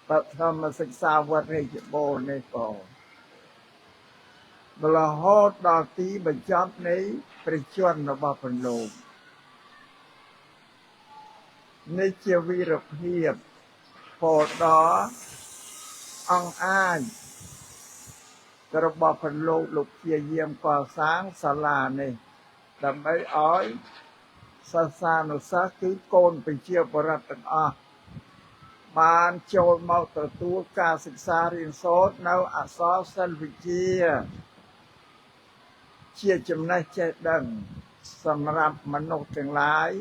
បឋមសិក្សាវត្តរាជបូរណ៍នេះក៏រហូតដល់ទីបញ្ចប់នៃព្រះជន្មរបស់ព្រះលោកនេះជាវីរភាពពោដល់អង្គអាចរបស់ព្រះលោកលោកព្យាយាមកសាងសាលានេះដើម្បីឲ្យសិស្សានុសិស្សគឺកូនប្រជាពលរដ្ឋទាំងអស់បានចូលមកទទួលការសិក្សារៀនសូត្រនៅអក្សរសិល្ប៍វិជ្ជាជាចំណេះចេះដឹងសម្រាប់មនុស្សទាំងឡាយ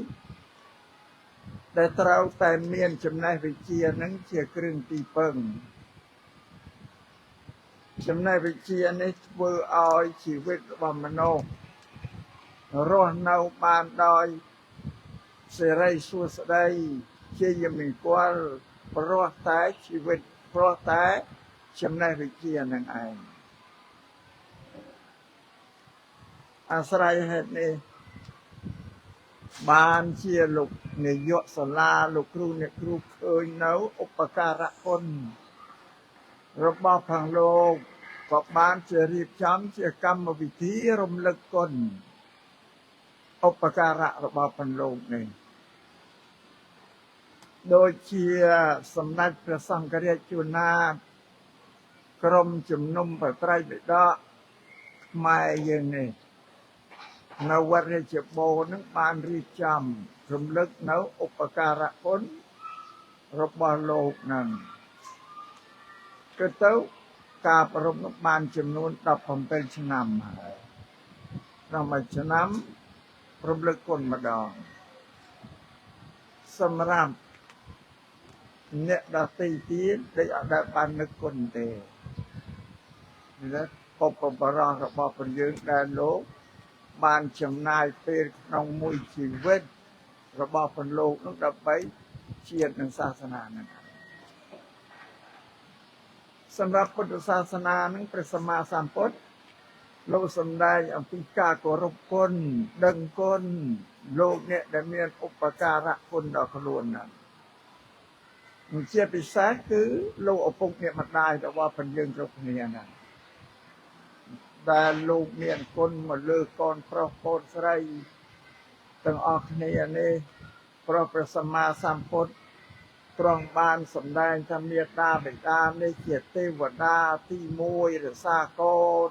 ដែលត្រូវតែមានចំណេះវិជ្ជានឹងជាគ្រឿងទីពឹងចំណេះវិជ្ជានេះធ្វើឲ្យជីវិតរបស់មនុស្សរស់នៅបានដោយសិរីសួស្តីជាយមង្គលព្រោះតែជីវិតព្រោះតែចំណេះវិជ្ជានឹងឯងអាស្រ័យហេតុនេះបានជាលោកនាយកសាលាលោកគ្រូអ្នកគ្រូឃើញនៅឧបការៈគុណរបស់ផងលោកក៏បានជារៀបចំជាកម្មវិធីរំលឹកគុណឧបការៈរបស់ផងលោកនេះដូចជាសម្ដេចព្រះសង្ឃរាជជួនណាតក្រុមជំនុំព្រះត្រៃបិដកខ្មែរយើងនេះនៅវត្តរាជបូរណ៍នឹងបានរៀបចំរំលឹកនៅឧបការៈគុណរបស់លោកនឹងគឺទៅការប្រពនឹងបានចំនួន17ឆ្នាំហើយក្នុងមួយឆ្នាំរំលឹកគុណម្ដងសម្រាប់អ្នកដទៃទៀតដែលអត់ដែលបាននឹកគុណទេនេះបុព្វបុរសរបស់ព្រះយើងដែលលោកបានចំណាយពេលក្នុងមួយជីវិតរបស់ព្រះលោកនោះដើម្បីជាតិនិងសាសនានឹងសម្រាប់ពុទ្ធសាសនានឹងព្រះសម្មាសម្ពុទ្ធលោកសម្ដែងអំពីការគោរពគុណដឹងគុណលោកអ្នកដែលមានឧបការៈគុណដល់ខ្លួនហ្នឹងជាពិសេសគឺលោកឪពុកអ្នកម្ដាយរបស់ព្រះយើងគ្រប់គ្នាហ្នឹងដែលលោកមានគុណមកលើកូនប្រុសកូនស្រីទាំងអស់គ្នានេះព្រោះព្រះសម្មាសម្ពុទ្ធទ្រង់បានសម្ដែងថាមេត្តាបិតានេះជាទេវតាទី1រក្សាកូន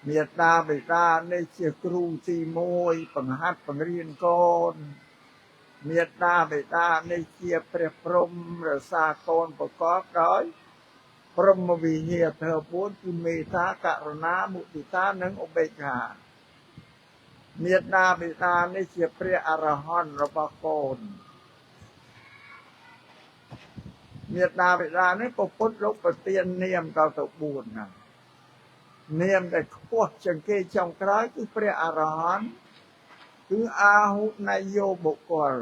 មេត្តាបិតានេះជាគ្រូទី1បង្ហាត់បង្រៀនកូនមេត្តាបិតានេះជាព្រះព្រហ្មរក្សាកូនប្រកបដោយព្រហ្មវិហារធម៌4គឺមេត្តាករុណាមុទិតានិងឧបេក្ខាមេត្តាបិតានេះជាព្រះអរហន្តរបស់កូនមេត្តាបិតានេះពុទ្ធលោកប្រទាននាមដល់ទៅ4ណានាមដែលខ្ពស់ជាងគេចុងក្រោយគឺព្រះអរហន្តគឺអាហុនយោបុគ្គល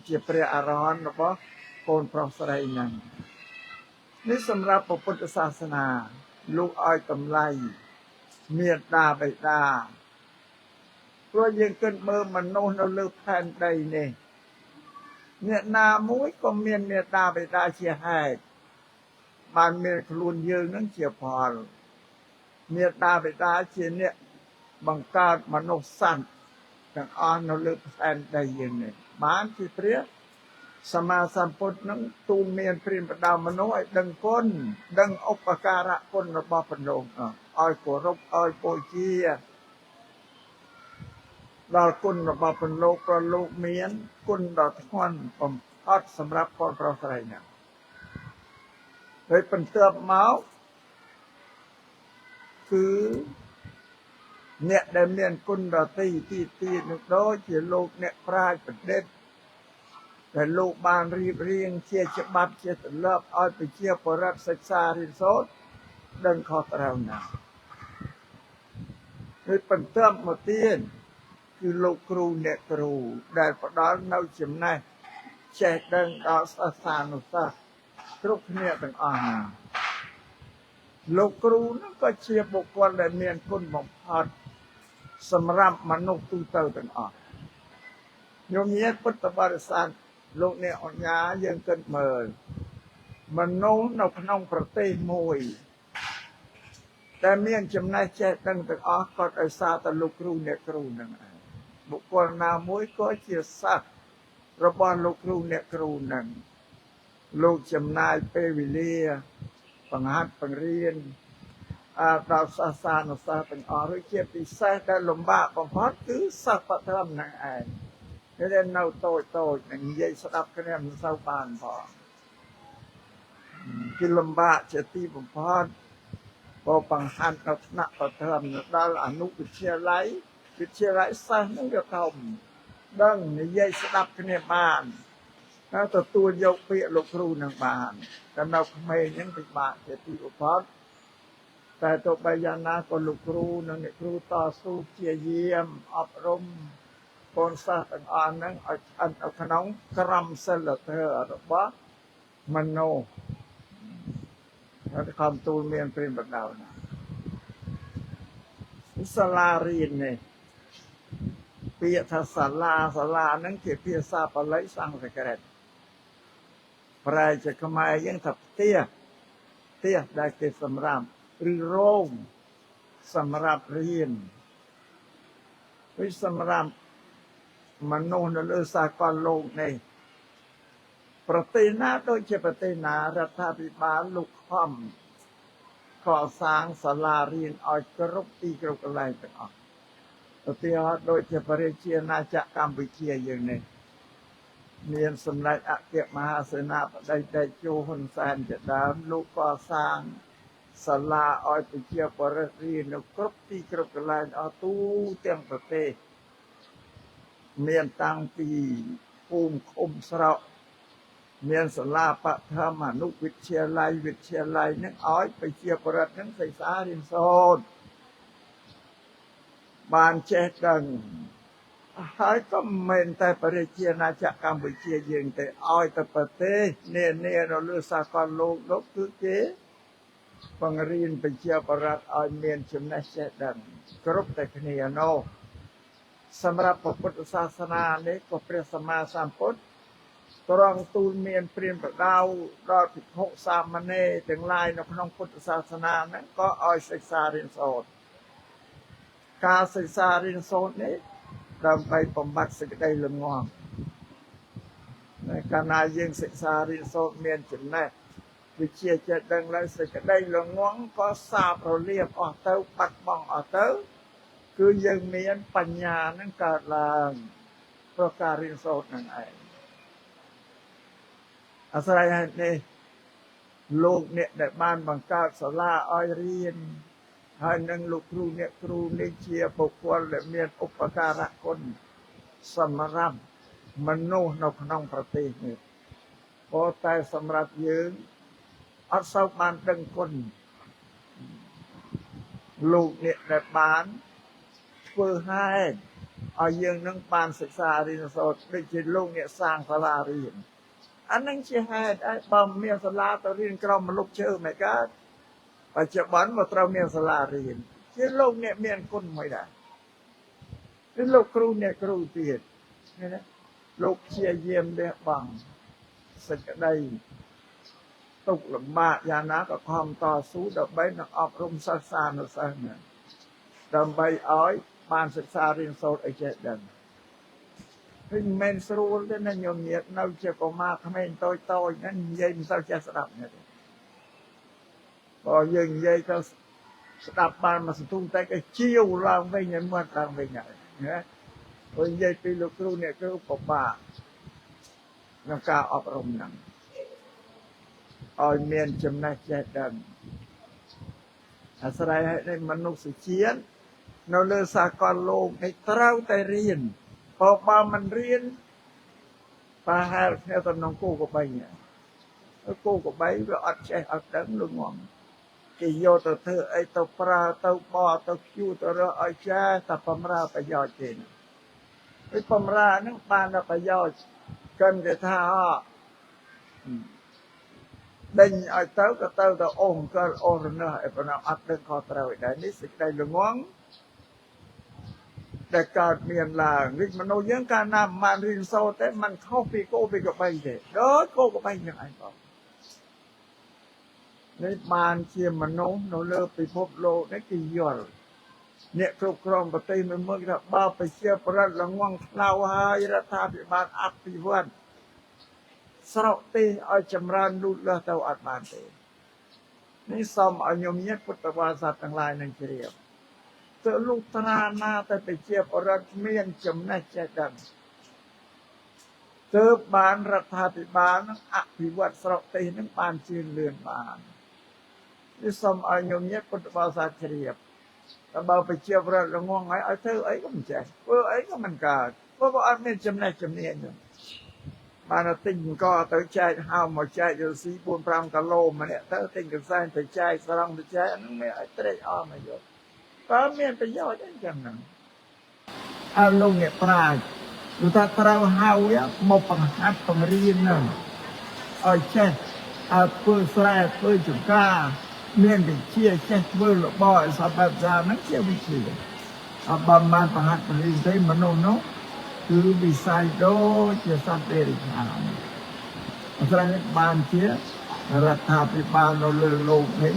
ជាព្រះអរហន្តរបស់កូនប្រុសស្រីហ្នឹងនេះសម្រាប់ពុទ្ធសាសនាលោកឲ្យតម្លៃមេត្តាបិតាព្រោះយើងគិតមើលមនុស្សនៅលើផែនដីនេះអ្នកណាមួយក៏មានមេត្តាបិតាជាហេតុបានមានខ្លួនយើងនឹងជាផលមេត្តាបិតាជាអ្នកបង្កើតមនុស្សសត្វទាំងអស់នៅលើផែនដីយើងនេះបានជាព្រះសម្មាសម្ពុទ្ធនឹងទូលមានព្រានបដាមនុស្សឲ្យដឹងគុណដឹងឧបការៈគុណរបស់ព្រះលោកឲ្យគោរពឲ្យបូជាដល់គុណរបស់ព្រះលោកព្រោះលោកមានគុណដ៏ធ្ងន់បំផុតសម្រាប់កូនប្រុសស្រីហ្នឹងហើយបន្ទាប់មកគឺអ្នកដែលមានគុណដទៃទីទៀតនោះដូចជាលោកអ្នកប្រាជ្ញបណ្ឌិតដែលលោកបានរៀបរៀងជាច្បាប់ជាទម្លាប់ឲ្យប្រជាពលរដ្ឋសិក្សារៀនសូត្រដឹងខុសត្រូវណាស់ហើយបន្ទាប់មកទៀតគឺលោកគ្រូអ្នកគ្រូដែលផ្ដល់នៅចំណេះចេះដឹងដល់សិស្សានុសិស្សគ្រប់គ្នាទាំងអស់ណាលោកគ្រូនោះក៏ជាបុគ្គលដែលមានគុណបំផុតសម្រាប់មនុស្សទូទៅទាំងអស់ញោមញាតិពុទ្ធបរិស័ទ លោកអ្នកអញ្ញាយើងគិតមើលមនុស្សនៅក្នុងប្រទេសមួយតែមានចំណេះចេះដឹងទាំងអស់ក៏ដោយសារតែលោកគ្រូអ្នកគ្រូនឹងឯងបុគ្គលណាមួយក៏ជាសិស្សរបស់លោកគ្រូអ្នកគ្រូនឹងលោកចំណាយពេលវេលាបង្ហាត់បង្រៀនដល់សិស្សានុសិស្សទាំងអស់ឬជាពិសេសដែលលំបាកបំផុតគឺសិស្សបឋមនឹងឯងនេះនៅតូចតូចនឹងនិយាយស្ដាប់គ្នាមិនសូវបានផងគឺលំបាកជាទីបំផុតបើបង្ហាត់នៅថ្នាក់បឋមដល់អនុវិទ្យាល័យវិទ្យាល័យសិស្សនឹងវាធំដឹងនិយាយស្ដាប់គ្នាបានហើយទទួលយកពាក្យលោកគ្រូនឹងបានតែនៅក្មេងហ្នឹងពិបាកជាទីបំផុតតែទោះបីយ៉ាងណាក៏លោកគ្រូនិងអ្នកគ្រូតស៊ូព្យាយាមអប់រំកូនសិស្សទាំងអស់ហ្នឹងឲ្យស្ថិតនៅក្នុងក្រមសីលធម៌របស់មនុស្សហើយខំទូលមានព្រាមបដៅណាសាលារៀននេះពាក្យថាសាលាសាលាហ្នឹងជាភាសាបាលីសំស្ក្រឹតប្រែជាខ្មែរយើងថាផ្ទះផ្ទះដែលគេសម្រាប់ឬរោងសម្រាប់រៀនឬសម្រាប់មនុស្សនៅលើសាកលលោកនេះប្រទេសណាដូចជាប្រទេសណារដ្ឋាភិបាលលោកខំកសាងសាលារៀនឲ្យគ្រប់ទីគ្រប់កន្លែងទាំងអស់ឧទាហរណ៍ដូចជាប្រជាណាចក្រកម្ពុជាយើងនេះមានសម្ដេចអគ្គមហាសេនាបតីតេជោហ៊ុនសែនជាដើមលោកកសាងសាលាឲ្យប្រជាពលរដ្ឋរៀននៅគ្រប់ទីគ្រប់កន្លែងអស់ទូទាំងប្រទេសមានតាំងពីភូមិឃុំស្រុកមានសាលាបឋមអនុវិទ្យាល័យវិទ្យាល័យនឹងឲ្យប្រជាពលរដ្ឋនឹងសិក្សារៀនសូត្របានចេះដឹងហើយក៏មិនតែប្រជាណាចក្រកម្ពុជាយើងទេឲ្យតែប្រទេសនានានៅលើសាកលលោកនោះគឺគេបង្រៀនប្រជាពលរដ្ឋឲ្យមានចំណេះចេះដឹងគ្រប់តែគ្នានោះសម្រាប់ពុទ្ធសាសនានេះក៏ព្រះសម្មាសម្ពុទ្ធត្រង់ទូលមានព្រានប្រដៅដល់ភិក្ខុសាមណេរទាំងឡាយនៅក្នុងពុទ្ធសាសនាហ្នឹងក៏ឲ្យសិក្សារៀនសូត្រការសិក្សារៀនសូត្រនេះដើម្បីបំបត្តិសេចក្តីល្ងងតែកាលណាយើងសិក្សារៀនសូត្រមានចំណេះវិជ្ជាចេះដឹងឡើងសេចក្តីល្ងងក៏សាបរលាបអស់ទៅបាត់បង់អស់ទៅគឺយើងមានបញ្ញានឹងកើតឡើងព្រោះការរៀនសូត្រនឹងឯងអាស្រ័យហេតុនេះលោកអ្នកដែលបានបង្កើតសាលាឲ្យរៀនហើយនឹងលោកគ្រូអ្នកគ្រូនេះជាបុគ្គលដែលមានឧបការៈគុណសម្រាប់មនុស្សនៅក្នុងប្រទេសនេះព្រោះតែសម្រាប់យើងអត់សូវបានដឹងគុណលោកអ្នកដែលបានធ្វើហេតុឲ្យយើងនឹងបានសិក្សារៀនសូត្រដូចជាលោកអ្នកសាងសាលារៀនអានឹងជាហេតុឲ្យបើមានសាលាទៅរៀនក្រមលុបជើមិនកើតបច្ចុប្បន្នមកត្រូវមានសាលារៀនជាលោកអ្នកមានគុណមួយដែរគឺលោកគ្រូអ្នកគ្រូទៀតណាលោកព្យាយាមលះបង់សេចក្តីទុកលំបាកយ៉ាងណាក៏ខំតស៊ូដើម្បីនឹងអប់រំសិស្សានុសិស្សណាដើម្បីឲ្យបានសិក្សារៀនសូត្រឲ្យចេះដឹងគឺមិនមែនស្រួលទេណាញោមញាតនៅជាកុមារក្មេងតូចតូចហ្នឹងនិយាយមិនសូវចេះស្ដាប់ទេបើយើងនិយាយទៅស្ដាប់បានមួយសន្ទុះតែគេជាវឡើងវិញឲ្យមាត់ឡើងវិញហើយណាព្រោះនិយាយពីលោកគ្រូអ្នកគ្រូពិបាកក្នុងការអប់រំហ្នឹងឲ្យមានចំណេះចេះដឹងអាស្រ័យឲ្យមនុស្សជាតិនៅលើសាកលលោកនេះត្រូវតែរៀនបើមិនរៀនប្រហែលគ្នាទៅក្នុងគោក្របីគោក្របីវាអត់ចេះអត់ដឹងល្ងងគេយកទៅធ្វើអីទៅប្រើទៅបទៅខ្ជូទៅរើសឲ្យចេះតែបំរើប្រយោជន៍ទេពីបំរើហ្នឹងបានតែប្រយោជន៍កិនគេថាដេញឲ្យទៅក៏ទៅទៅអូសអង្គលអូសរនឹះឯប៉ុណ្ណោះអត់ដឹងខុសត្រូវឯដែរនេះសេចក្តីល្ងង ដែលកើតមានឡើងវិមនុស្សយើងកាលណាមិនបានរៀនសូត្រទេมันខុសពីគោពីក្របីទេដូចគោក្របីយ៉ាងឯងបងនេះបានជាមនុស្សនៅលើពិភពលោកនេះគេយល់អ្នកគ្រប់គ្រងប្រទេសមួយមួយថាបើប្រជាប្រដ្ឋល្ងងខ្លៅហើយរដ្ឋាភិបាលអភិវឌ្ឍស្រុកទេសឲ្យចម្រើនលូតលាស់ទៅអត់បានទេនេះសូមឲ្យញោមញាតិពុទ្ធបរិស័ទទាំងឡាយនឹងជ្រាបទៅលុះត្រាណាតែប្រជាប្រដ្ឋមានចំណេះចេះដឹងទើបបានរដ្ឋាភិបាលនឹងអភិវឌ្ឍស្រុកទេសនឹងបានជឿនលឿនបាននេះសូមឲ្យញោមញាតិពុទ្ធបរិស័ទជ្រាបតែបើប្រជាប្រដ្ឋល្ងងហើយឲ្យធ្វើអីក៏មិនចេះធ្វើអីក៏មិនកើតព្រោះអត់មានចំណេះជំនាញទេបានទិញអង្គទៅចែកហៅមកចែកយកស៊ី4 5គីឡូម្នាក់ទៅទិញកន្សែងទៅចែកស្រង់ទៅចែកហ្នឹងមានឲ្យត្រេកអរមកយកតើមានប្រយោជន៍អីចឹងហ្នឹងអើលោកអ្នកប្រាជ្ញគឺថាត្រូវហៅមកបង្ហាត់បង្រៀនហ្នឹងឲ្យចេះឲ្យធ្វើស្រែធ្វើចម្ការមានវិជ្ជាចេះធ្វើរបរឲ្យសពបែបយ៉ាងហ្នឹងជាវិជ្ជាអត់បានបង្ហាត់បង្រៀនទេមនុស្សនោះគឺវិស័យដូចជាសត្វតិរច្ឆានអញ្ចឹងបានជារដ្ឋាភិបាលនៅលើលោកនេះ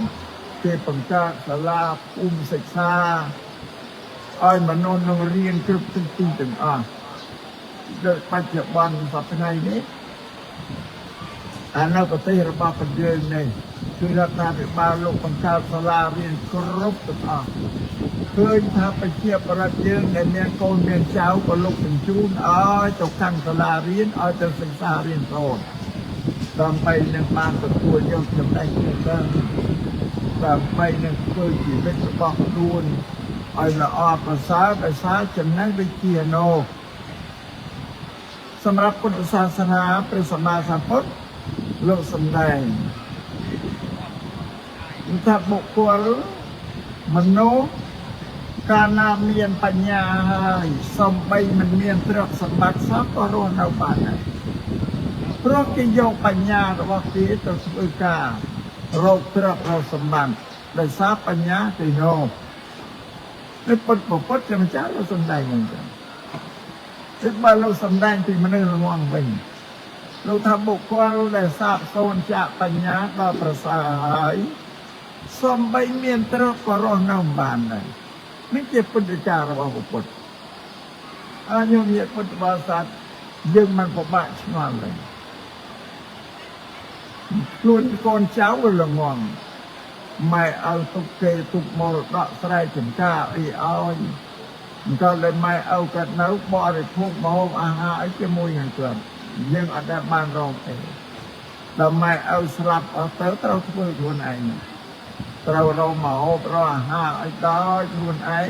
គេបង្កើតសាលាភូមិសិក្សាឲ្យមនុស្សនឹងរៀនគ្រប់ទិសទីទាំងអស់ដូចបច្ចុប្បន្នសប្តាហ៍ថ្ងៃនេះអានៅប្រទេសរបស់យើងនេះគឺរដ្ឋាភិបាលលោកបង្កើតសាលារៀនគ្រប់ទាំងអស់ឃើញថាប្រជាប្រដ្ឋយើងដែលមានកូនមានចៅក៏លោកបញ្ជូនឲ្យទៅកាន់សាលារៀនឲ្យទៅសិក្សារៀនសូត្រដើម្បីនឹងបានទទួលយកចំណេះដឹងដើម្បីនឹងធ្វើជីវិតរបស់ខ្លួនឲ្យល្អប្រសើរដោយសារចំណេះវិជ្ជានោះសម្រាប់ពុទ្ធសាសនាព្រះសម្មាសម្ពុទ្ធលោកសម្ដែងថាបុគ្គលមនុស្សកាលណាមានបញ្ញាហើយសំបីមិនមានទ្រព្យសម្បត្តិសោះក៏រស់នៅបានដែរព្រោះគេយកបញ្ញារបស់គេទៅធ្វើការរកទ្រព្យរកសម្បត្តិដោយសារបញ្ញាគេនោះនេះពុទ្ធពុទ្ធជាម្ចាស់លោកសម្ដែងអញ្ចឹងគឺបើលោកសម្ដែងពីមនុស្សល្ងងវិញលោកថាបុគ្គលដែលសាបសូន្យចាកបញ្ញាដល់ប្រសើរហើយសំបីមានទ្រព្យក៏រស់នៅមិនបានដែរនេះជាពុទ្ធចាររបស់ពុទ្ធអញ្ញមញាតិពុទ្ធបរិស័ទយើងមិនពិបាកឆ្ងល់ទេខ្លួនកូនចៅវាល្ងងម៉ែឲ្យទុកគេទុកមរតកស្រែចម្ការអីឲ្យក៏លើម៉ែឲ្យគាត់នៅបរិភោគម្ហូបអាហារអីជាមួយនឹងគាត់យើងអត់ដែលបានរងទេដល់ម៉ែឲ្យស្លាប់អស់ទៅត្រូវធ្វើខ្លួនឯងត្រូវរកម្ហូបរកអាហារឲ្យដល់ខ្លួនឯង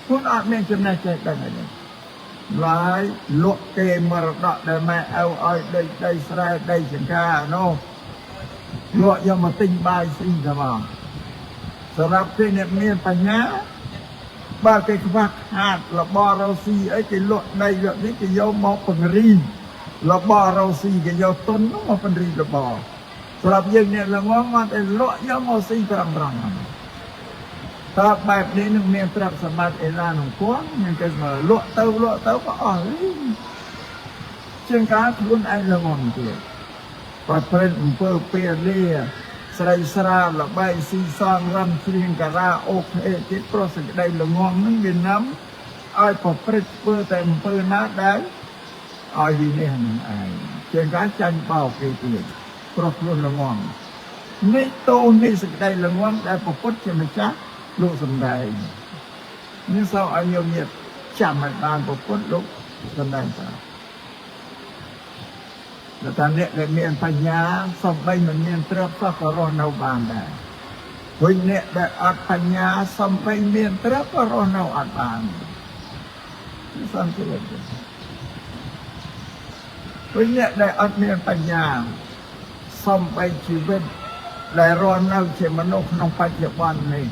ខ្លួនអត់មានចំណេះចេះដឹងអីទេឡើយលក់គេមរតកដែលម៉ែឲ្យឲ្យដីដីស្រែដីចង្ការនោះលក់យកមកទិញបាយស៊ីតែមកសម្រាប់គេអ្នកមានបញ្ញាបើគេខ្វះខាតរបររកស៊ីអីគេលក់ដីលក់នេះគេយកមកពង្រីរបររកស៊ីគេយកទុននោះមកពង្រីរបរសម្រាប់យើងអ្នកល្ងងមកតែលក់យកមកស៊ីត្រង់ត្រង់តើបែបនេះនឹងមានទ្រព្យសម្បត្តិអេឡានគង់មានគេមកលក់ទៅលក់ទៅក៏អស់ជាងការខ្លួនឯងល្ងងទៀតប្រព្រឹត្តអំពើពាលាស្រីស្រាលបែងស៊ីសងរំច្រៀងការ៉ាអូខេទៀតព្រោះសេចក្តីល្ងងនឹងវានាំឲ្យប្រព្រឹត្តធ្វើតែអំពើណាដែលឲ្យវិនិច្ឆ័យនឹងឯងជាងការចាញ់បោកគេទៀតព្រោះខ្លួនល្ងងនេះតូននេះសេចក្តីល្ងងដែលព្រះពុទ្ធជាម្ចាស់លោកសម្ដែងនេះសូមឲ្យញោមញាតិចាំឲ្យបានព្រះពុទ្ធលោកសម្ដែងថាតែអ្នកដែលមានបញ្ញាសំបីមិនមានទ្រព្យសោះក៏រស់នៅបានដែរវិញអ្នកដែលអត់បញ្ញាសំបីមានទ្រព្យក៏រស់នៅអត់បានសំជិតវិញអ្នកដែលអត់មានបញ្ញាសំបីជីវិតដែលរស់នៅជាមនុស្សក្នុងបច្ចុប្បន្ននេះ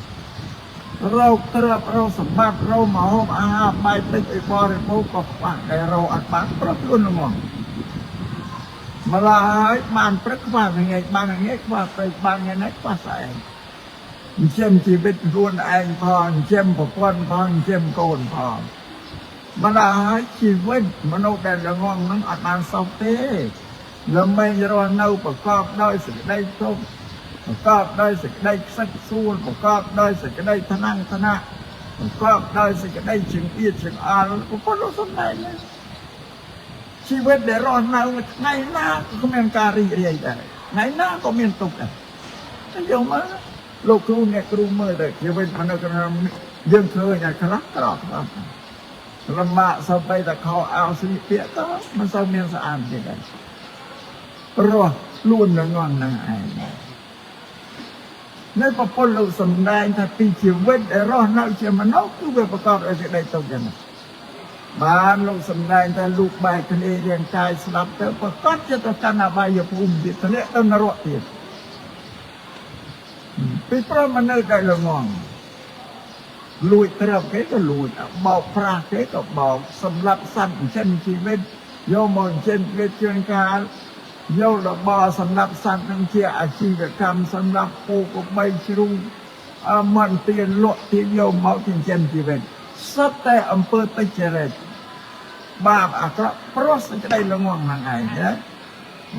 រកទ្រព្យរកសម្បត្តិរកម្ហូបអាហារបាយទឹកឲ្យបរិភោគក៏ខ្វះដែលរកអត់បានព្រោះខ្លួនល្ងងម្ល៉េះហើយបានព្រឹកខ្វះថ្ងៃបានថ្ងៃខ្វះព្រឹកបានថ្ងៃនេះខ្វះស្អែកចិញ្ចឹមជីវិតខ្លួនឯងផងចិញ្ចឹមប្រពន្ធផងចិញ្ចឹមកូនផង ម្ល៉េះហើយជីវិតមនុស្សដែលល្ងងនឹងអត់បានសុខទេល្មែងរស់នៅប្រកបដោយសេចក្តីទុក្ខប្រកបដោយសេចក្តីខ្សឹកសួលប្រកបដោយសេចក្តីថ្នាំងថ្នាក់ប្រកបដោយសេចក្តីចង្អៀតចង្អល់ពុទ្ធលោកសម្ដែងជីវិតដែលរស់នៅថ្ងៃណាក៏គ្មានការរីករាយដែរថ្ងៃណាក៏មានទុក្ខដែរតែយកមកលោកគ្រូអ្នកគ្រូមើលទៅជីវិតមនុស្សក្នុងយើងឃើញតែខ្លះក្រខ្លះលំបាកសូម្បីតែខោអាវស្លៀកពាក់ក៏មិនសូវមានស្អាតទេដែរព្រោះខ្លួនល្ងងនឹងឯងនៅប្រពន្ធលោកសម្ដែងថាពីជីវិតដែលរស់នៅជាមនុស្សគឺវាប្រកបដោយសេចក្តីទុក្ខយ៉ាងណាបានលោកសម្ដែងថាលោកបែកគ្នារាងកាយស្លាប់ទៅប្រកាសជាទៅកាន់អបាយភូមិទៀតធ្លាក់ទៅនរកទៀតពីព្រោះមនុស្សដែលល្ងងលួចទ្រព្យគេក៏លួចបោកប្រាស់គេក៏បោកសម្រាប់សត្វចិញ្ចឹមជីវិតយកមកចិញ្ចឹមជីវិតជួនកាលយករបរសម្រាប់សត្វនឹងជាអាជីវកម្មសម្រាប់ពូកបីជ្រុងមន្ទានលក់ទៀតយកមកចិញ្ចឹមជីវិតសុទ្ធតែអំពើទុច្ចរិតបាបអាក្រក់ព្រោះសេចក្តីល្ងងហ្នឹងឯងណា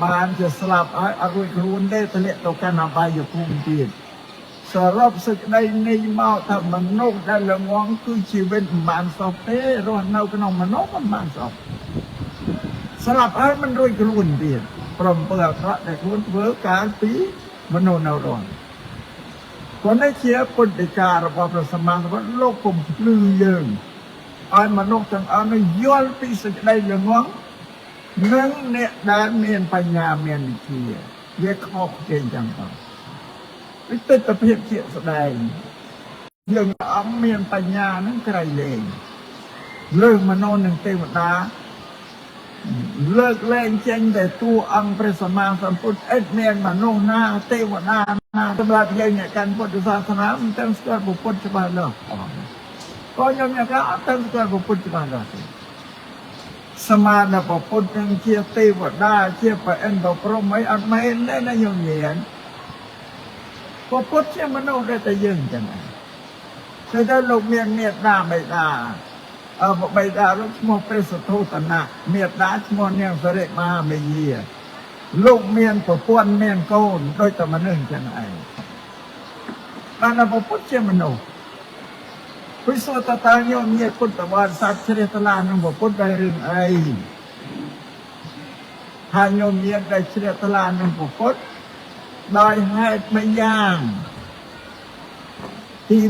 បានជាស្លាប់ហើយអត់រួចខ្លួនទេធ្លាក់ទៅកាន់អបាយភូមិទៀតសរុបសេចក្តីនេះមកថាមនុស្សដែលល្ងងគឺជីវិតមិនបានសុខទេរស់នៅក្នុងមនុស្សមិនបានសុខស្លាប់ហើយមិនរួចខ្លួនទៀតព្រមពើអាក្រក់ដែលខ្លួនធ្វើកាលពីមនុស្សនៅរស់គាត់នេះជាពុទ្ធិការបស់ព្រះសម្មាសម្ពុទ្ធលោកពំភ្លឺយើងឲ្យមនុស្សទាំងអស់នេះយល់ពីសេចក្តីល្ងងនិងអ្នកដែលមានបញ្ញាមានវិជ្ជាវាខុសគេអញ្ចឹងទៅវិទិដ្ឋភាពជាក់ស្ដែងយើងអង្គមានបញ្ញានឹងក្រៃលែងលើកមនុស្សនិងទេវតាលើកលែងចេញតែតួអង្គព្រះសម្មាសម្ពុទ្ធឥតមានមនុស្សណាទេវតាណាសម្រាប់យើងអ្នកកាន់ពុទ្ធសាសនាមិនទាំងស្គាល់ពុទ្ធច្បាស់លាស់ក៏ខ្ញុំអ្នកអត់ទាំងស្គាល់ពុទ្ធច្បាស់លាស់ទេសមានពុទ្ធនឹងជាទេវតាជាប្រឥន្ទព្រហ្មអីអត់មែនទេណាញោមញៀនពុទ្ធជាមនុស្សដែលតែយើងចឹងឯងតែលោកមានមេត្តាបិតាបិតាលោកឈ្មោះព្រះសទ្ធោទនៈមេត្តាឈ្មោះនាងសិរិមហាមេយាលោកមានប្រពន្ធមានកូនដូចតែមនុស្សចឹងឯងបានពុទ្ធជាមនុស្សពិសុទ្ធតាញោមញាពុទ្ធបរិស័ទជ្រះថ្លានឹងពុទ្ធได้រឿងអីថាញោមញាដែលជ្រះថ្លានឹងពុទ្ធដោយហេតុបីយ៉ាងទី1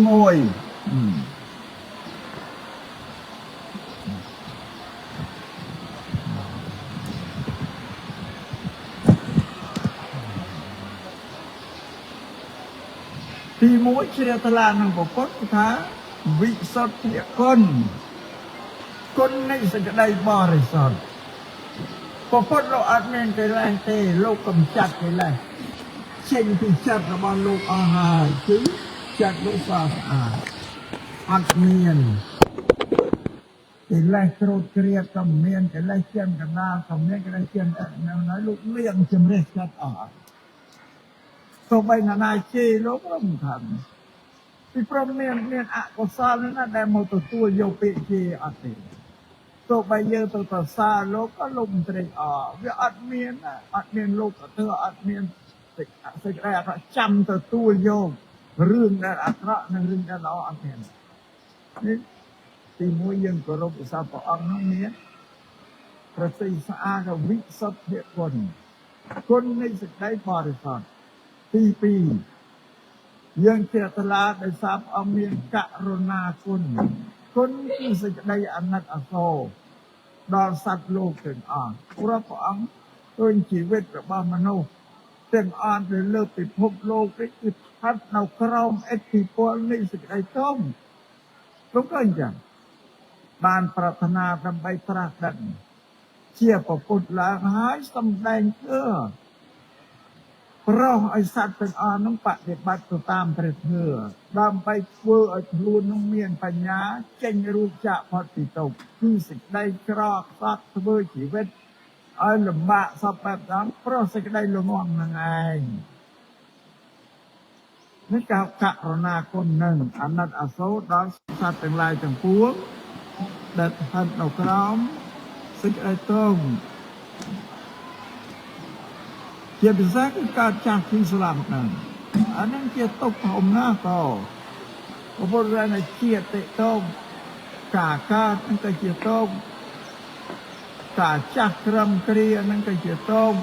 ទី1ជ្រះថ្លានឹងពុទ្ធគឺថាវិសុទ្ធិគុណគុណនៃសេចក្តីបរិសុទ្ធពុទ្ធលោកអត់មានកិលេសទេលោកកំចាត់កិលេសចេញពីចិត្តរបស់លោកអស់ហើយគឺចិត្តលោកសស្អាតអត់មានកិលេសគ្រោតគ្រាតក៏មានកិលេសចិនកណ្ដាលក៏មានកិលេសចិននៅនៅលោកលៀងជំរះចិត្តអស់ទោះបីណានាជេរលោកក៏មិនខឹងពីព្រោះមានអកុសលណាដែលមកទទួលយកពាក្យជេរអត់ទេទោះបីយើងទៅប្រសើរលោកក៏លោកមិនត្រេកអរវាអត់មានលោកក៏ធ្វើអត់មានសេចក្តីអាក្រក់ចាំទទួលយករឿងដែលអាក្រក់និងរឿងដែលល្អអត់មាននេះទីមួយយើងគោរពឧស្សាហ៍ព្រះអង្គនោះមានប្រសិទ្ធស្អាតវិសុទ្ធិគុណគុណនៃសេចក្តីបរិសុទ្ធទី2យើងជ្រះថ្លាដោយសារព្រះអង្គមានករុណាគុណគុណគឺសេចក្តីអាណិតអាសូរដល់សត្វលោកទាំងអស់ព្រោះព្រះអង្គឃើញជីវិតរបស់មនុស្សទាំងអស់នៅលើពិភពលោកនេះគឺស្ថិតនៅក្រោមឥទ្ធិពលនៃសេចក្តីទុក្ខលោកក៏អញ្ចឹងបានប្រាថ្នាដើម្បីត្រាស់ដឹងជាពុទ្ធឡើងហើយសម្ដែងធ្វើប្រោះឲ្យសត្វទាំងអស់នោះបដិបត្តិទៅតាមព្រះធម៌ដើម្បីធ្វើឲ្យខ្លួននោះមានបញ្ញាចេញរួចចាកផុតពីទុក្ខគឺសេចក្តីក្រខ្សត់ធ្វើជីវិតឲ្យលំបាកសពបែបហ្នឹងព្រោះសេចក្តីល្ងងនឹងឯងនេះករុណាគុណនឹងអាណិតអាសូរដល់សត្វទាំងឡាយទាំងពួង ដែលស្ថិតនៅក្រោមសេចក្តីទុក្ខជាពិសេសគឺកើតចាស់ឈឺស្លាប់ហ្នឹងអាហ្នឹងជាទុក្ខធំណាស់ក៏ព្រះពុទ្ធថាជាតិទុក្ខការកើតហ្នឹងក៏ជាទុក្ខការចាស់ក្រឹមគ្រាហ្នឹងក៏ជាទុក្ខ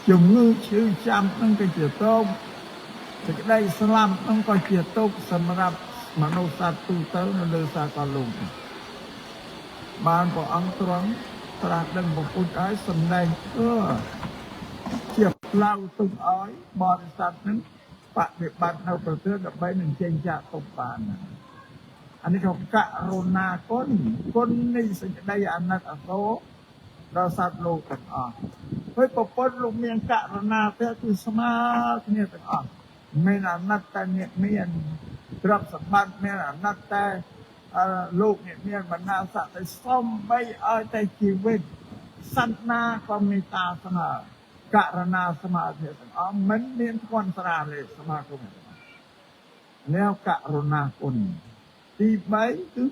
ជំងឺឈឺចាំហ្នឹងក៏ជាទុក្ខសេចក្តីស្លាប់ហ្នឹងក៏ជាទុក្ខសម្រាប់មនុស្សសត្វទូទៅនៅលើសាកលលោកបានព្រះអង្គទ្រង់ត្រាស់ដឹងព្រះពុទ្ធឲ្យសម្ដែងធ្វើជាផ្លូវទុកឲ្យបរិស័ទនឹងបដិបត្តិនៅប្រទេសដើម្បីនឹងចេញចាកទុក្ខបានអានេះក៏ករុណាគុណគុណនៃសេចក្តីអាណិតអាសូរដល់សត្វលោកទាំងអស់ហើយប្រពន្ធលោកមានករុណាទេគឺស្មើគ្នាទាំងអស់មានអាណិតតែអ្នកមានទ្រព្យសម្បត្តិមានអាណិតតែលោកអ្នកមានបណ្ដាស័ក្តិតែសំបីឲ្យតែជីវិតសត្វណាក៏មេត្តាស្មើករណាសមាធិទាំងអស់មិនមានធន់ស្រាលទេសមាគមនេះករណាគុណទី3គឺ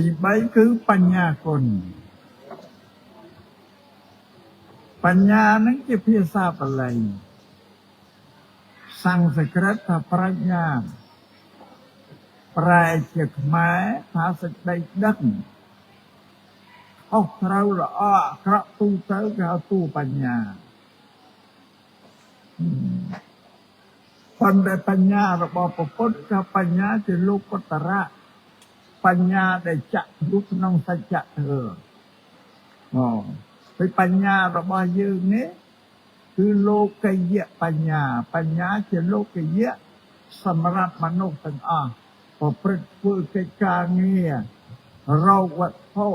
ទី3គឺបញ្ញាគុណបញ្ញានឹងជាភាសាបាលីសំស្ក្រឹតថាប្រាជ្ញាប្រែជាខ្មែរថាសេចក្តីដឹងខុសត្រូវល្អអាក្រក់ទូទៅគេហៅទូបញ្ញាប៉ុន្តែបញ្ញារបស់ព្រះពុទ្ធគឺបញ្ញាជាលោកុត្តរៈបញ្ញាដែលចាក់រូបក្នុងសច្ចធម៌អូហើយបញ្ញារបស់យើងនេះគឺលោកយៈបញ្ញាបញ្ញាជាលោកយៈសម្រាប់មនុស្សទាំងអស់ប្រព្រឹត្តធ្វើកិច្ចការងាររកវត្ថុ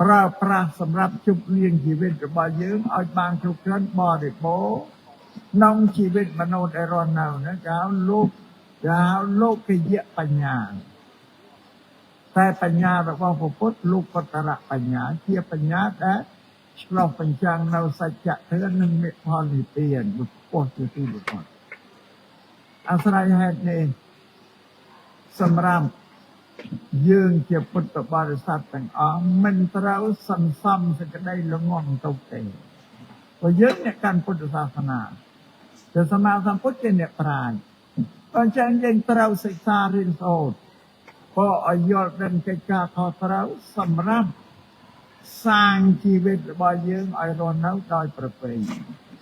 ប្រើប្រាស់សម្រាប់ជប់លៀងជីវិតរបស់យើងឲ្យបានគ្រប់គ្រាន់បរិបូរណ៍ក្នុងជីវិតមនុស្សដែលរស់នៅហ្នឹងគេហៅលោកគេហៅលោកយៈបញ្ញាតែបញ្ញារបស់ព្រះពុទ្ធលោកុត្តរបញ្ញាជាបញ្ញាដែលឆ្លុះបញ្ចាំងនៅសច្ចធម៌និងមគ្គផលនិព្វានពោះជាទីបំផុតអាស្រ័យហេតុនេះសម្រាប់យើងជាពុទ្ធបរិស័ទទាំងអស់មិនត្រូវសន្សំសេចក្តីល្ងងទៅទេព្រោះយើងអ្នកកាន់ពុទ្ធសាសនាព្រះសម្មាសម្ពុទ្ធជាអ្នកប្រាជ្ញអញ្ចឹងយើងត្រូវសិក្សារៀនសូត្រក៏ឲ្យយល់ដឹងកិច្ចការខុសត្រូវសម្រាប់សាងជីវិតរបស់យើងឲ្យរស់នៅដោយប្រពៃ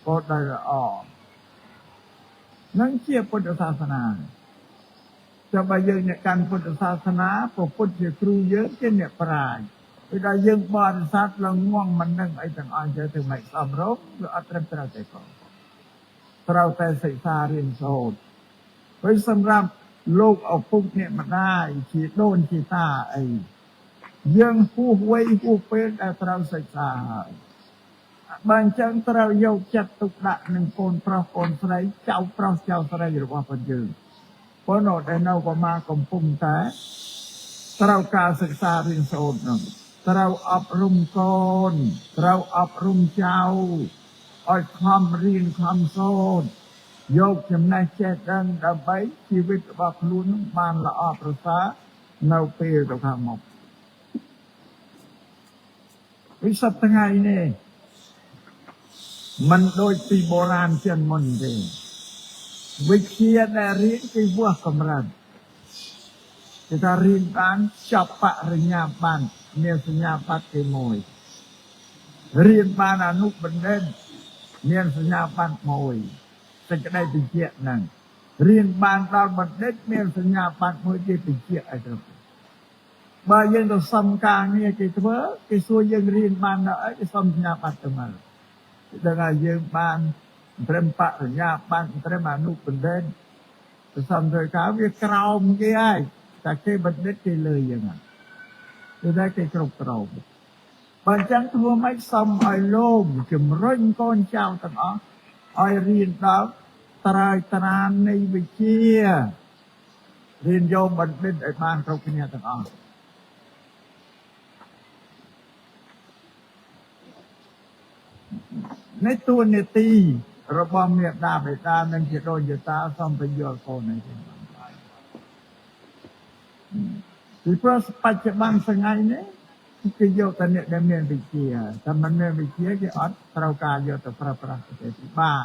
ក៏ដោយល្អនឹងជាពុទ្ធសាសនាចាំបើយើងអ្នកកាន់ពុទ្ធសាសនាព្រះពុទ្ធជាគ្រូយើងជាអ្នកប្រាជ្ញពេលដល់យើងបរិស័ទល្ងងមិនដឹងអីទាំងអស់ចេះទៅមិនសមរម្យវាអត់ត្រឹមត្រូវទេក៏ត្រូវតែសិក្សារៀនសូត្រហើយសម្រាប់លោកឪពុកអ្នកម្ដាយជាដូនជាតាអីយើងហួសវ័យហួសពេលដែលត្រូវសិក្សាហើយបើអញ្ចឹងត្រូវយកចិត្តទុកដាក់នឹងកូនប្រុសកូនស្រីចៅប្រុសចៅស្រីរបស់ពួកយើងប៉ុន្តែដែលនៅប្រមាកំពុងតែត្រូវការសិក្សារៀនសូត្រនោះត្រូវអប់រំកូនត្រូវអប់រំចៅឲ្យខំរៀនខំសូត្រយកចំណេះចេះដឹងដើម្បីជីវិតរបស់ខ្លួននឹងបានល្អប្រសើរនៅពេលទៅខាងមុខ។ វិសប្តាហ៍ថ្ងៃនេះมันដូចពីបុរាណជាងមុនទេវិទ្យាដែលរៀនគឺវាស់កម្រិតគេថារៀនបានចប់បរិញ្ញាបត្រមានសញ្ញាបត្រទី1រៀនបានអនុបណ្ឌិតមានសញ្ញាបត្រមួយសេចក្តីបញ្ជាក់ហ្នឹងរៀនបានដល់បណ្ឌិតមានសញ្ញាបត្រមួយគេបញ្ជាក់ឲ្យគ្រប់បើយើងទៅសុំការងារគេធ្វើគេសួរយើងរៀនបានដល់អីគេសុំសញ្ញាបត្រទៅមកដឹងថាយើងបានត្រឹមបរិញ្ញាបត្រត្រឹមអនុបណ្ឌិតទៅសុំធ្វើការវាក្រោមគេហើយតែគេបណ្ឌិតគេលើយើងហ្នឹងគឺថាគេគ្រប់គ្រងបើអញ្ចឹងធ្វើម៉េចសុំឲ្យលោមជំរុញកូនចៅទាំងអស់ឲ្យរៀនដល់ត្រើយត្រាននៃវិជ្ជារៀនយកបណ្ឌិតឲ្យបានគ្រប់គ្នាទាំងអស់នៃតួនាទីរបស់មេដាបេតានិងជាដូនជាតាសូមបញ្យល់កូននេះពីព្រោះបច្ចុប្បន្នថ្ងៃនេះគេយកតែអ្នកដែលមានវិជ្ជាតែមិនមានវិជ្ជាគេអត់ត្រូវការយកទៅប្រើប្រាស់ទេពិបាក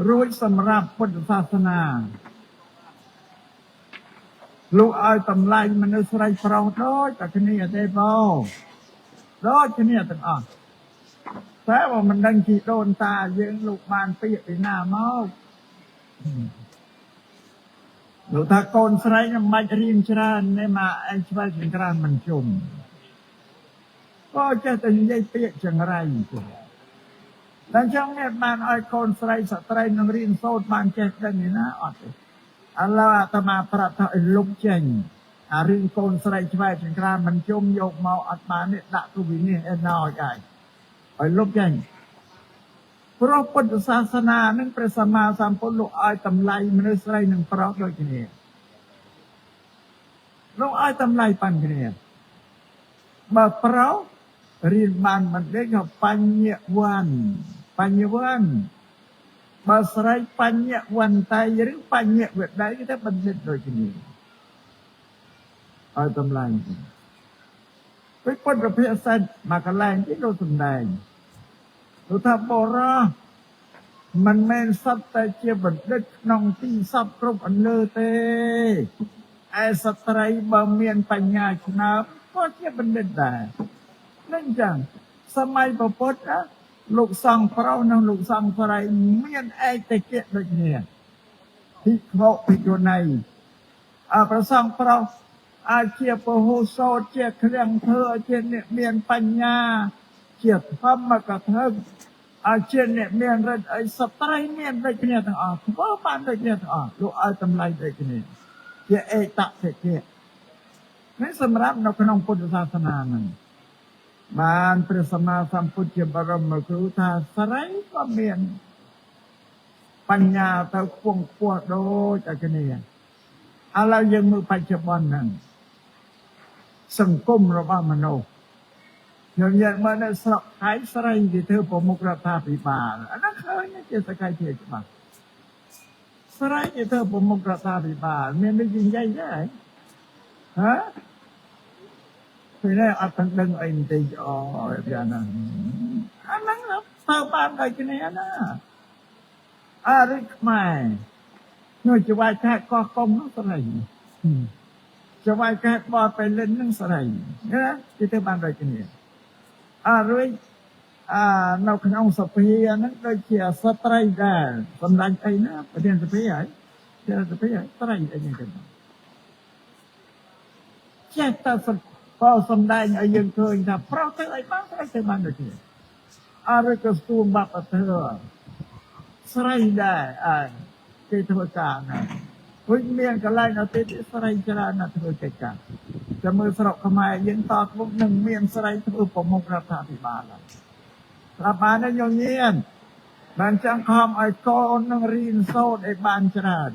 រួចសម្រាប់ពុទ្ធសាសនាលោកឲ្យតម្លៃមនុស្សស្រីប្រុសដូចតែគ្នាទេបងដូចគ្នាទាំងអស់តែបើមិនដឹងជីដូនតាយើងលោកបានពាក្យពីណាមកលោកថាកូនស្រីមិនបាច់រៀនច្រើនទេមកឯងឆ្វេងចង្ក្រានមិនជុំក៏ចេះតែនិយាយពាក្យចង្រៃទេតែចឹងអ្នកបានឲ្យកូនស្រីស្ត្រីនឹងរៀនសូត្របានចេះដឹងឯណាអត់ទេឥឡូវអាត្មាប្រាប់ថាឲ្យលុបចេញអារឿងកូនស្រីឆ្វេងចង្ក្រានមិនជុំយកមកអត់បាននេះដាក់ទៅវិនិច្ឆ័យឯណោចហើយឲ្យលុបចេញព្រោះពុទ្ធសាសនានឹងព្រះសម្មាសម្ពុទ្ធលោកឲ្យតម្លៃមនុស្សស្រីនិងប្រុសដូចគ្នាលោកឲ្យតម្លៃប៉ាន់គ្នាបើប្រុសរៀនបានបណ្ឌិតក៏បញ្ញវន្តបញ្ញវន្តបើស្រីបញ្ញវន្តៃឬបញ្ញវតីគេថាបណ្ឌិតដូចគ្នាឲ្យតម្លៃពេលពុទ្ធភាសិតមកកន្លែងគេលោកសម្ដែងលោកថាបុរសមិនមែនសត្វតែជាបណ្ឌិតក្នុងទីសពគ្រប់អន្លើទេឯស្ត្រីបើមានបញ្ញាឆ្នើមក៏ជាបណ្ឌិតដែរនឹងចឹងសម័យពុទ្ធណាលោកសង្ឃប្រុសនិងលោកសង្ឃស្រីមានឯកតិៈដូចគ្នាភិក្ខុភិក្ខុនីអប្រសង្ឃប្រុសអាចជាពហុសោតជាគ្រាំងធ្វើជាអ្នកមានបញ្ញាជាធម្មកថាអាចជាអ្នកមានរិទ្ធអីស្ត្រីមានដូចគ្នាទាំងអស់ធ្វើបានដូចគ្នាទាំងអស់លោកឲ្យតម្លៃដូចគ្នាជាឯកតិៈនេះសម្រាប់នៅក្នុងពុទ្ធសាសនាហ្នឹងបានព្រះសម្មាសម្ពុទ្ធជាបរមគ្រូថាស្រីក៏មានបញ្ញាទៅខ្ពង់ខ្ពស់ដូចតែគ្នាឥឡូវយើងមើលបច្ចុប្បន្នហ្នឹងសង្គមរបស់មនុស្សខ្ញុំនិយាយមកនៅស្រុកថៃស្រីគេធ្វើប្រមុខរដ្ឋាភិបាលអាហ្នឹងឃើញជាសកម្មភាពច្បាស់ស្រីគេធ្វើប្រមុខរដ្ឋាភិបាលមានដូចនិយាយដែរហ៎ពេលនេះអត់ទាំងដឹងអីបន្តិចអូយ៉ាងហ្នឹងអាហ្នឹងធ្វើបានដូចគ្នាណាអរិយខ្មែរនោះចវាយខែកោះកុំនោះស្រីចវាយខែបបទៅលិននឹងស្រីណាគេធ្វើបានដូចគ្នាអរិយអានៅក្នុងសភាហ្នឹងដូចជាស្ត្រីដែរសម្ដេចអីណាប្រធានសភាហើយប្រធានសភាហើយស្រីអីហ្នឹងទៅចេះតែបើសម្ដែងឲ្យយើងឃើញថាប្រុសទៅអីបានស្រីទៅបានដូចគ្នាអរិយក៏ស្ទួមបាប់អធិស្រីដែរអើគេធ្វើការណាវិញមានកន្លែងអតិថិស្រីច្រើនណាស់ធ្វើកិច្ចការចាំមើលស្រុកខ្មែរយើងតធ្លុកនឹងមានស្រីធ្វើប្រមុខរដ្ឋាភិបាលហើយប្រាប់បានទេញញៀនបានចង់ខំឲ្យកូននឹងរៀនសូត្រឲ្យបានច្រើន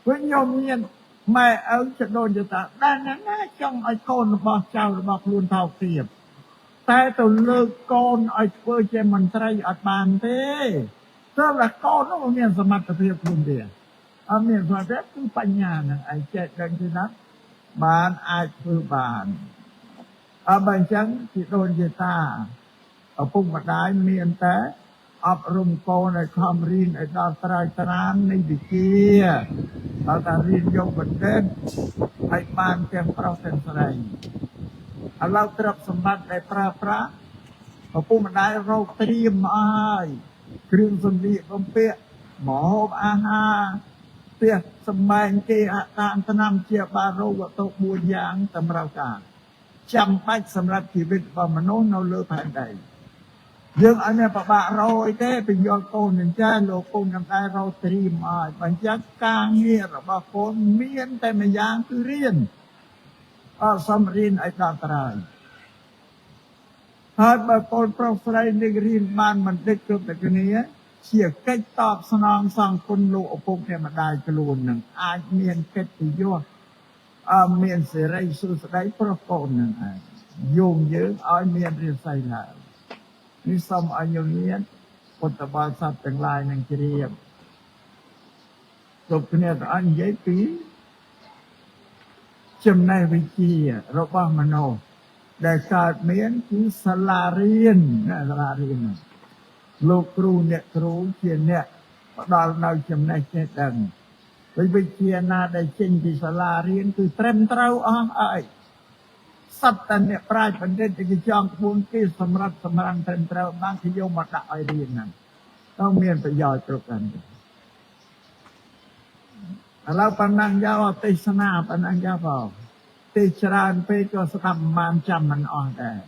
វិញញញៀនម៉ែឪចដូនចតាដែលណាណាចង់ឲ្យកូនរបស់ចៅរបស់ខ្លួនថោកទាបតែទៅលើកកូនឲ្យធ្វើជាមន្ត្រីអត់បានទេព្រោះតែកូននោះមានសមត្ថភាពខ្លួនទេអត់មានសមត្ថភាពគឺបញ្ញាហ្នឹងឯងចេះដឹងទេណា បានអាចធ្វើបានអើបើអញ្ចឹងជីដូនជីតាឪពុកម្ដាយមានតែអប់រំកូនឲ្យខំរៀនឲ្យដល់ត្រើយត្រាននៃវិជ្ជាដល់តែរៀនយកបណ្ឌិតឲ្យបានទាំងប្រុសទាំងស្រីឥឡូវទ្រព្យសម្បត្តិដែលប្រើប្រាស់ឪពុកម្ដាយរកត្រៀមមកហើយគ្រឿងសម្លៀកបំពាក់ម្ហូបអាហារផ្ទះសម្បែងគេអតានថ្នាំជាបារោគវត្ថុ4យ៉ាងតម្រូវការចាំបាច់សម្រាប់ជីវិតរបស់មនុស្សនៅលើផែនដីយើងអត់មានប្របាករយទេពយល់កូនអញ្ចឹងលោកកូននឹងដែររកត្រៀមឲ្យបើអញ្ចឹងការងាររបស់កូនមានតែម្យ៉ាងគឺរៀនអត់សំរៀនឲ្យដល់ត្រើយហើយបើកូនប្រុសស្រីនឹងរៀនបានបណ្ឌិតគ្រប់តែគ្នាជាកិច្ចតបស្នងសងគុណលោកឪពុកអ្នកម្ដាយខ្លួននឹងអាចមានកិត្តិយសអើមានសិរីសួស្តីប្រុសកូននឹងឯងយោងយើងឲ្យមានរាសីឡើងនេះសូមឲ្យញញាតពុទ្ធបរិស័ទទាំងឡាយនឹងជ្រាបគ្រប់គ្នាទាំងអស់និយាយពីចំណេះវិជ្ជារបស់មនុស្សដែលកើតមានគឺសាលារៀនណាសាលារៀនលោកគ្រូអ្នកគ្រូជាអ្នកផ្ដល់នៅចំណេះចេះដឹងវិជ្ជាណាដែលចេញពីសាលារៀនគឺត្រឹមត្រូវអស់ហើយសត្វតែអ្នកប្រាជ្ញបណ្ឌិតគេចង់ក្បួនគេសម្រាប់សម្រាំងត្រឹមត្រូវបានគេយកមកដាក់ឲ្យរៀនហ្នឹងต้องមានប្រយោជន៍គ្រប់กันឥឡូវប៉ុណ្ណឹងយកទេសនាប៉ុណ្ណឹងយកផងទេសច្រើនពេកក៏ស្ដាប់មិនបានចាំមិនអស់ដែរ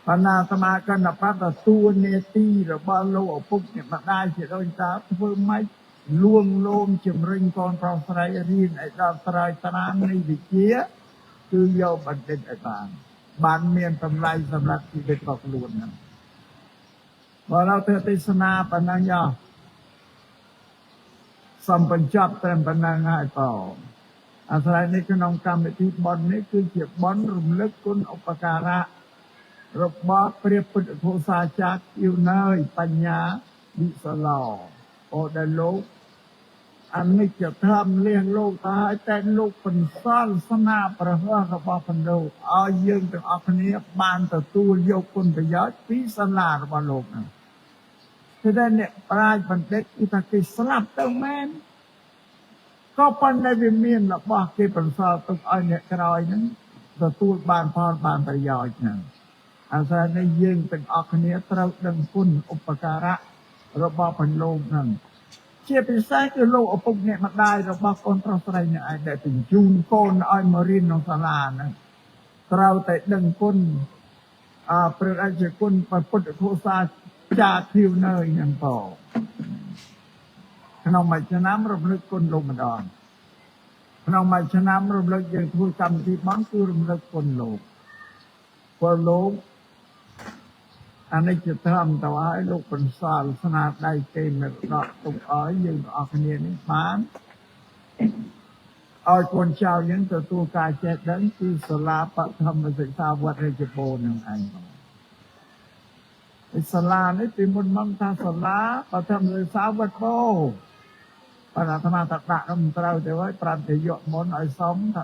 បណ្ណាសមាកណ្ឌបត្តតួនាទីរបស់លោកឪពុកអ្នកម្ដាយជាដូចតាធ្វើម៉េចលួងលោមជំរុញកូនប្រុសស្រីរៀនឲ្យដល់ត្រើយត្រាននៃវិជ្ជាគឺយកបណ្ឌិតឲ្យបានបានមានតម្លៃសម្រាប់ជីវិតរបស់ខ្លួនហ្នឹងបើเราធ្វើទេសនាប៉ុណ្ណឹងយកសូមបញ្ចប់ត្រឹមប៉ុណ្ណឹងហើយបងអាស្រ័យនេះក្នុងកម្មវិធីបុណ្យនេះគឺជាបុណ្យរំលឹកគុណឧបការៈរបស់ព្រះពុទ្ធកោសាចារ្យគៀវណើយបញ្ញាវិសាឡោអូដែលលោកអនិច្ចធម្មលះលោកទៅហើយតែលោកបន្សល់ស្នាប្រហោះរបស់បណ្ឌិតឲ្យយើងទាំងអស់គ្នាបានទទួលយកគុណប្រយោជន៍ពីសាលារបស់លោកហ្នឹងគឺតែអ្នកប្រាជ្ញបណ្ឌិតគឺថាគេស្លាប់ទៅមែនក៏ប៉ុន្តែវាមានរបស់គេបន្សល់ទុកឲ្យអ្នកក្រោយហ្នឹងទទួលបានផលបានប្រយោជន៍ហ្នឹងអាស្រ័យនេះយើងទាំងអស់គ្នាត្រូវដឹងគុណឧបការៈរបស់បណ្លោកហ្នឹងជាពិសេសគឺលោកឪពុកអ្នកម្ដាយរបស់កូនប្រុសស្រីអ្នកឯងដែលបញ្ជូនកូនឲ្យមករៀនក្នុងសាលាហ្នឹងត្រូវតែដឹងគុណអព្រះរាជគុណព្រះពុទ្ធកោសាចារ្យធៀវនៅហ្នឹងបងក្នុងមួយឆ្នាំរំលឹកគុណលោកម្ដងក្នុងមួយឆ្នាំរំលឹកយើងធ្វើកម្មវិធីបុណ្យគឺរំលឹកគុណលោកព្រោះលោកអនិច្ចធម្មទៅហើយលោកបន្សល់ស្នាដៃគេមរតកទុកឲ្យយើងទាំងអស់គ្នានេះបានឲ្យកូនចៅយើងទទួលការចេះដឹងគឺសាលាបឋមសិក្សាវត្តរាជបូរណ៍នឹងឯងបងសាលានេះពីមុនមកថាសាលាបឋមសិក្សាវត្តបូរបើអាត្មាតដាក់នោះមិនត្រូវទេហើយប្រាប់ទៅយកមុនឲ្យសុំថា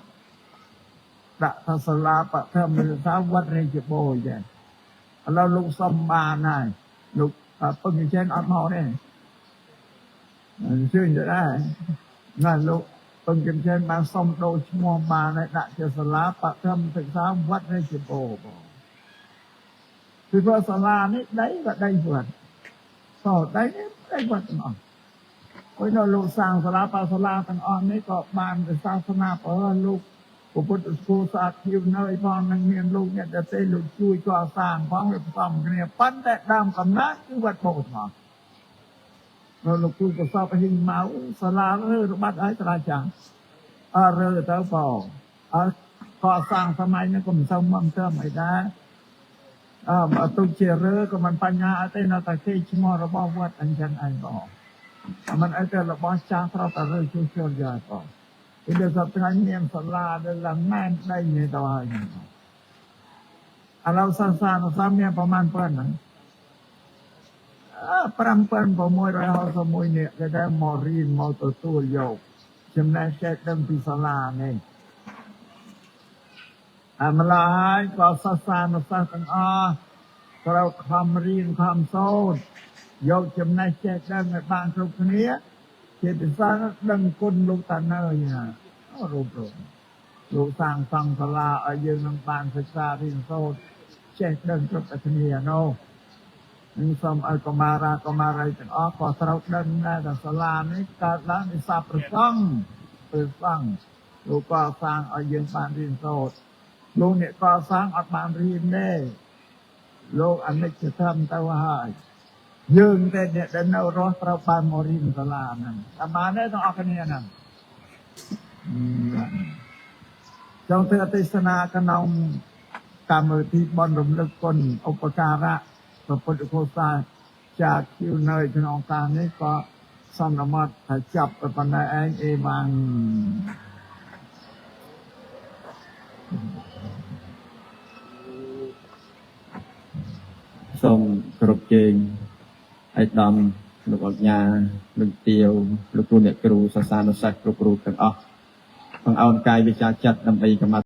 ដាក់ថាសាលាបឋមសិក្សាវត្តរាជបូរណ៍ចឹងឥឡូវលោកសុំបានហើយលោកពឹងចេនអត់មកទេអញ្ជើញទៅដែរណាលោកពឹងចេនបានសុំដូរឈ្មោះបានហើយដាក់ជាសាលាបឋមសិក្សាវត្តរាជបូរណ៍បងពីព្រោះសាលានេះដីក៏ដីវត្តសោដីនេះដីវត្តទាំងអស់ហើយនៅលោកសាងសាលាបសាលាទាំងអស់នេះក៏បានសាសនាព្រោះលោកពុទ្ធស្គាល់សាធៀវនៅផងនឹងមានលោកអ្នកដទៃលោកជួយកសាងផងវាផ្សំគ្នាប៉ុន្តែដើមកំណើតគឺវត្តបូរហ្មងនៅលោកគ្រូប្រសពហ៊ីងមកសាលារើរបាត់ហើយសាលាចាំងអើរើទៅបងអើកសាងសម័យនេះក៏មិនសូវមកទៅអីដែរអើបើទុកជារើក៏មិនបញ្ហាអត់ទេនៅតែគេឈ្មោះរបស់វត្តអញ្ចឹងឯងបងមិនអីទេរបស់ចាស់ត្រូវតែរើជួយជួយយកបងពីដល់សប្តាហ៍មានសាលាដែលឡើងណែនដីនេះទៅហើយឥឡូវសាសានសាមានប្រមាណប៉ុណ្ណឹង5661នាក់គេដែលមករៀនមកទទួលយកចំណេះចេះដឹងពីសាលានេះ អាម្ល៉េះហើយក៏សិស្សានុសិស្សទាំងអស់ត្រូវខំរៀនខំសូត្រយកចំណេះចេះដឹងឲ្យបានគ្រប់គ្នាជាពិសេសដឹងគុណលោកតានៅណារូបរូបលោកសាងសង់សាលាឲ្យយើងនឹងបានសិក្សារៀនសូត្រចេះដឹងគ្រប់តែគ្នានោះនឹងសូមឲ្យកុមារាកុមារីទាំងអស់ក៏ត្រូវដឹងដែរថាសាលានេះកើតឡើងដោយសារព្រះសង្ឃព្រះសង្ឃលោកក៏សាងឲ្យយើងបានរៀនសូត្រលោកអ្នកកសាងអត់បានរៀនទេលោកអនិច្ចធម្មទៅហើយយើងតែអ្នកដែលនៅរស់ត្រូវបានមករៀនសាលាហ្នឹងតាមបានទេទាំងអស់គ្នាហ្នឹងចង់ធ្វើអទេសនាក្នុងកម្មវិធីបន់រំលឹកគុណឧបការៈព្រះពុទ្ធកោសាចាខៀវនៅក្នុងការនេះក៏សន្មត់ថាចាប់ប៉ុណ្ណេះឯងអេវ៉ាំង សូមគោរពជើងឯកឧត្តមលោកអុកញ៉ាលោកទាវលោកគ្រូអ្នកគ្រូសិស្សានុសិស្សគ្រប់រូបទាំងអស់បង្អោនកាយវិចារចិត្តដើម្បីកម្មា